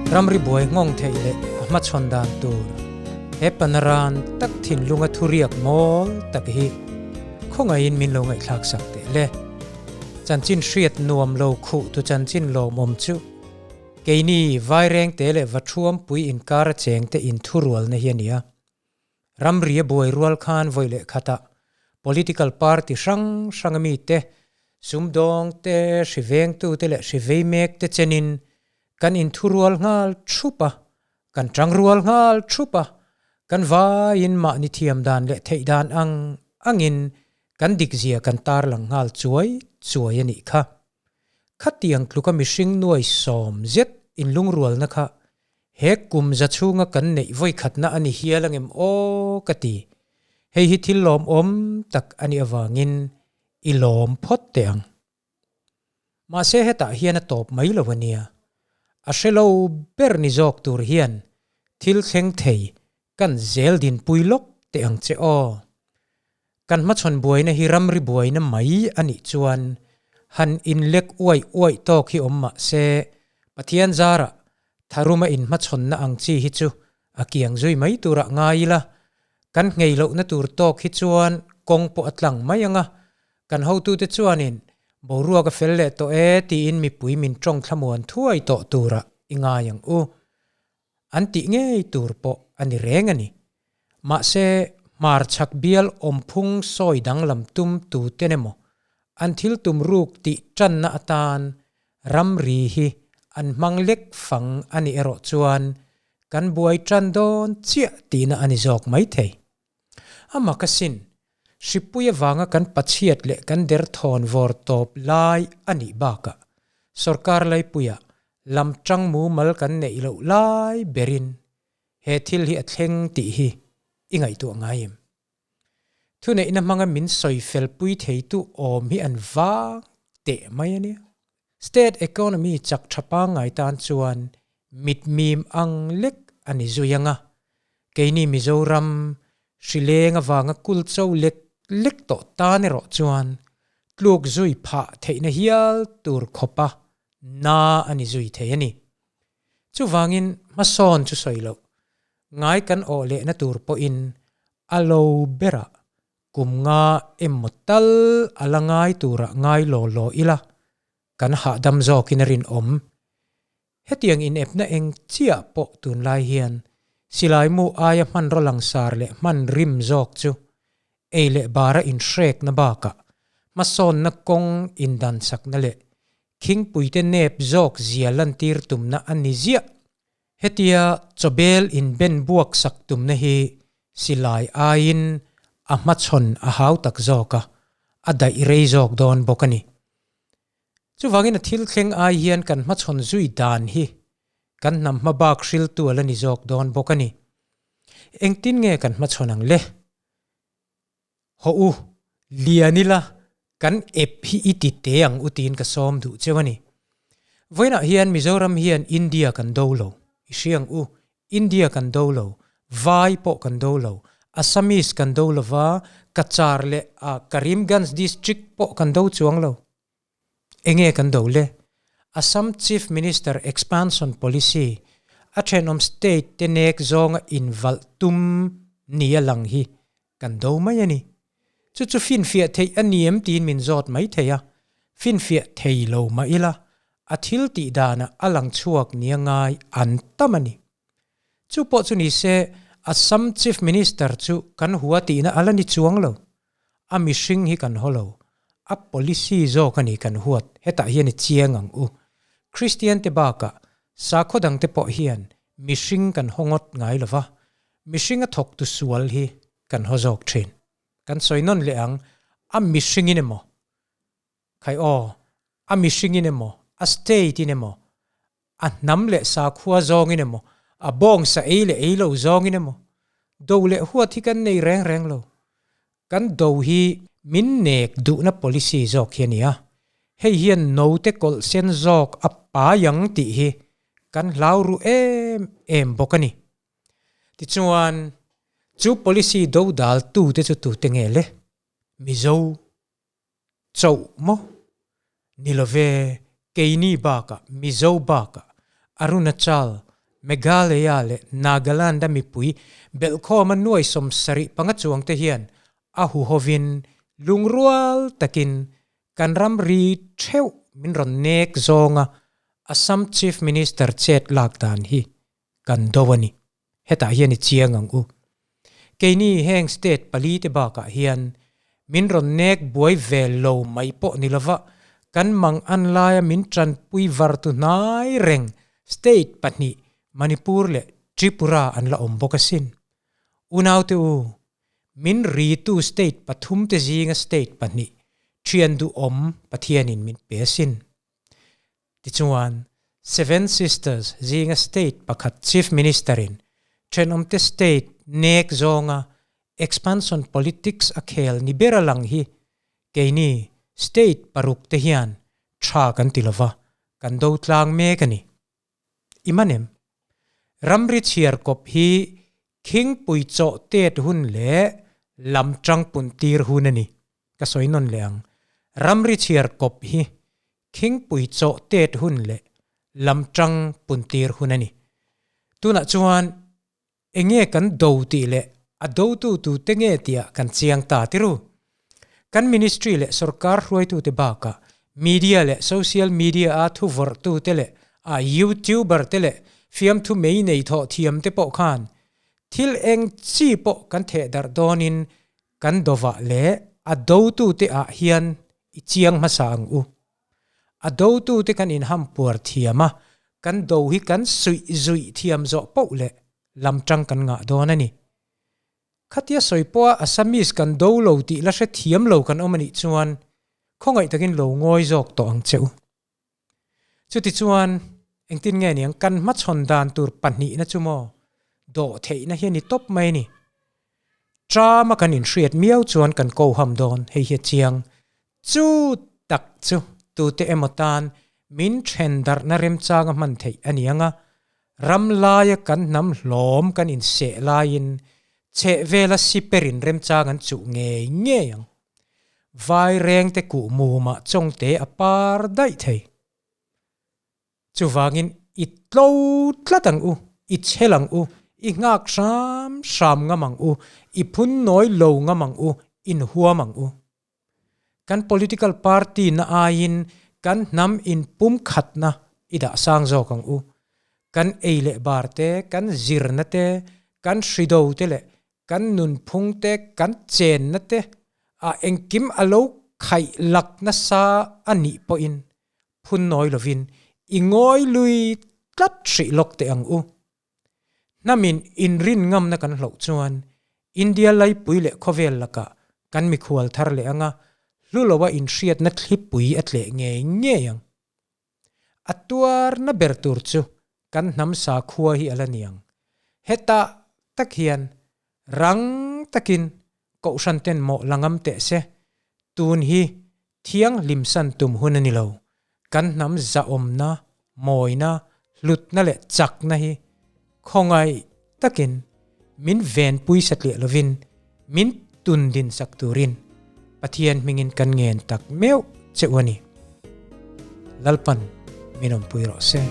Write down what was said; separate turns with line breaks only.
Ramri buai nghawng theih leh a hmachhawn dan tur he panaran tak thinlunga thuriak mawl tak hi khawngaihin min lo ngaihthlak sak teh le. Chanchin hriat nuam lo khuh tu chanchin lawmawm chu keini vairengte leh vathuampui inkar a chengte inthurualna hi a ni a. Ramri a buai rual khan vawi leh khatah political party hrang hrang a mite, sumdawng te, hri vengtu te leh hri vei mek te chenin kan inthurual nghal thup a, kan tangrual nghal thup a, kan vaiin mahni thiam dan leh theih dan ang angin kan dikzia kan tarlang nghal chuai chuai a nih kha. Khatiang tluka mihring nuai sawm zet inlungrualna kha He kum za chhunga kan neih vawikhatna a ni hial angem aw ka ti. Hei hi thil lawmawm tak a nih avangin i lawm phawt teh ang. Mahse hetah hian a tawp mai lo a nia. A hre lo ber ni zawk tur hian thil thleng thei kan zel dinpui lawk teh ang che aw. Kan hmachhawn buaina hi ramri buaina mai a nih chuan han inlek uaih uaih tawk hi awm mah se, Pathian zarah tharuma inhmachhawnna ang chi hi chu a kiang zui mai turah ngai ila, kan nghei lohna tur tawk hi chuan kawng pawh a tlang mai ang a, kan hotute chuanin boruak a fel leh tawh e tiin mipui min tawng thlamuan thuai tawh turah i ngai ang u. An tih ngei tur pawh a ni reng a ni. Mahse, hmarchhak bial awmphung sawi danglam tum tuten emaw an thil tum ruk tih tanna atan ramri hi an hmang lek fang a nih erawh chuan kan buai tan dawn chiah tihna a ni zawk maithei. Ama ka sin, hripui avanga kan pachhiat leh kan derthawn vawr tawp lai a nih bakah sorkar laipuiah lam tang mumal kan neih loh lai berin he thil hi a thleng tih hi i ngaihtuah ngai em? Thuneihna hmanga min sawi felpui theitu awm hi an vang teh mai a nia. State economy chak tha pangngai tan chuan mitmim ang lek a ni zui ang a, keini Mizoram hrileng avanga kulcho lek lek tawh tan erawh chuan tluk zui phah theihna hial tur khawpa na a ni zui thei a ni. Chuvangin hmasawn chu sawi loh, ngai kan awh lehna tur pawhin a lo berah kum nga emaw tal a la ngai turah ngai law law ila, kan hahdam zawkin a rinawm. Hetiang inepna eng chiah pawh tunlai hian silai mu aia hmanraw langsar leh hman rim zawk chu ei leh bara inhrekna bakah hmasawnna kawng indansakna leh Khingpuite nep zawk zia lantir tumna a ni ziah. Hetia chawbel inben buak sak tumna hi silai aiin a hmachhawn a hau tak zawk a, a daih rei zawk dawn bawk a ni. Chuvangin a thil thleng ai hian kan hmachhawn zui dan hi kan hnam hmabak hriltu a la ni zawk dawn bawk a ni. Engtin nge kan hmachhawn ang le? Haw u, lian ila, kan ep hi i ti te ang u tiin ka sawm duh cheu a ni. Vawiinah hian Mizoram hian India kan do lo, i hria ang u, India kan do lo, Vai pawh kan do lo, Assamese kan do lova, Cachar leh Karimganj district pawh kan do chuang lo. Enge kan do le? Assam Chief Minister expansion policy a thenawm state te nek zawnga invalh tum nia lang hi kan do mai a ni. Chu chu finfiah theih a ni em tiin min zawt mai thei a, finfiah thei lo mah ila a thil tih danah a lang chhuak nia ngai an tam a ni. Chu pawh chu ni se Assam Chief Minister chu kan hua tihna a la ni chuang lo. A mihring hi kan haw lo, a policy zawk a ni kan huat, hetah hian i chiang ang u. Kristian te bakah sakhaw dang te pawh hian mihring kan haw ngawt ngai lo va, mihring a thawk tu sual hi kan haw zawk thin. Kan sawi nawn leh ang, a mihringin emaw, khai aw, a mihringin emaw, a state in emaw, a hnam leh sakhua zawngin emaw, a bawngsa ei leh ei lo zawngin emaw, do leh huat hi kan nei reng reng lo. Kan do hi min nek duhna policy zawk hi a ni a, hei hian note kawlh sen zawk a pai ang tih hi kan hlau ru em em bawk a ni. Tichuan, chu policy do dal tute chu tute nge le? Mizo Chauh maw? Ni love, keini bakah, Mizo bakah, Arunachal, Meghalaya leh Nagaland-a mipui belhkhawma nuai 75 chuangte hian a huhovin lungrual takin kan ramri theuh min rawn nek zawnga Assam Chief Minister chet lak dan hi kan do a ni. Hetah hian i chiang ang u. Keini heng state pali te bakah hian min rawn nek buai ve lo mai pawh ni lova kan mang an laia min tanpui var tu hnai reng state pahnih Manipur leh Tripura an la awm bawk asin. Unaute u, min ritu state pathum te zinga state pahnih thian duhawm Pathianin min pe asin. Tichuan, Seven Sisters zinga state pakhat Chief Minister-in thenawmte state nek zawnga expansion politics a khel ni ber a lang hi keini state paruk te hian tha kan ti lova, kan do tlang mek a ni. I man em? Ramri chhiar kawp hi khingpui chawh tet hun leh lam tang pun tir hun a ni. Ka sawi nawn leh ang. Ramri chhiar kawp hi khingpui chawh tet hun leh lam tang pun tir hun a ni. Tunah chuan Enge kan do tih leh a dotu tute nge tih ah kan chiang ta tiru. Kan ministry leh sorkar hruaitute bakah media leh social media a thu vawrhtute leh a youtuber te leh fiamthu mei nei thawh thiam te pawh khan thil eng chi pawh kan theh darh dawnin kan dovah leh a dotute ah hian i chiang hmasa ang u. A dotute kan inhampuar thiam a, kan do hi kan suih zuih thiam zawh poh leh lam tang kan ngah dawn a ni. Khatia sawi pawha Assamese kan do lo tih la hre thiam lo kan awm a nih chuan khawngaih takin lo ngawi zawk tawh ang che u. Chutichuan, engtin nge niang kan hmachhawn dan tur pahnihna chu maw dawh theihna hi a ni tawp mai a ni. Ṭama kan inhriat miau chuan kan ko ham dawn, hei hi a chiang. Chu tak chu tute emaw tan min then darhna remchanga hman theih a ni ang a, ram laia kan hnam hlawm kan inseh laiin chheh vela siperin remchang an chuh ngei ngei ang. Vai rengte kuh mumah chawngte a par daih thei. Chuvangin i tlo tlat ang u, i chhel ang u, i nghak hram hram ngam ang u, i phun nawi lo ngam ang u, inhuam ang u. Kan political party na aiin kan hnam inpumkhatna i dah sang zawk ang u. Kan ei leh bar te, kan zirna te, kan hrido te leh kan nunphung te, kan chenna te ah engkim a lo khaih lak nasa a nih pawhin phun nawi lovin i ngawi lui tlat hrih lawk teh ang u. Hnamin inrin ngamna kan hloh chuan India laipui leh khawvel lakah kan mikhual thar leh anga hlu loa inhriatna thlipui a tleh ngei ngei ang. A tuarna ber tur chu kan hnam sakhua hi a la ni ang. Hetah tak hian rang takin Kohhran ten mawh la ngam teh se, tun hi thianghlim san tum hun a ni lo. Kan hnam zahawmna, mawina, hlutna leh chakna hi khawngaih takin min venpui satliah lovin min tun din sak turin Pathian hmingin kan ngen tak meuh che u a ni. Lalpan min awmpui rawh se.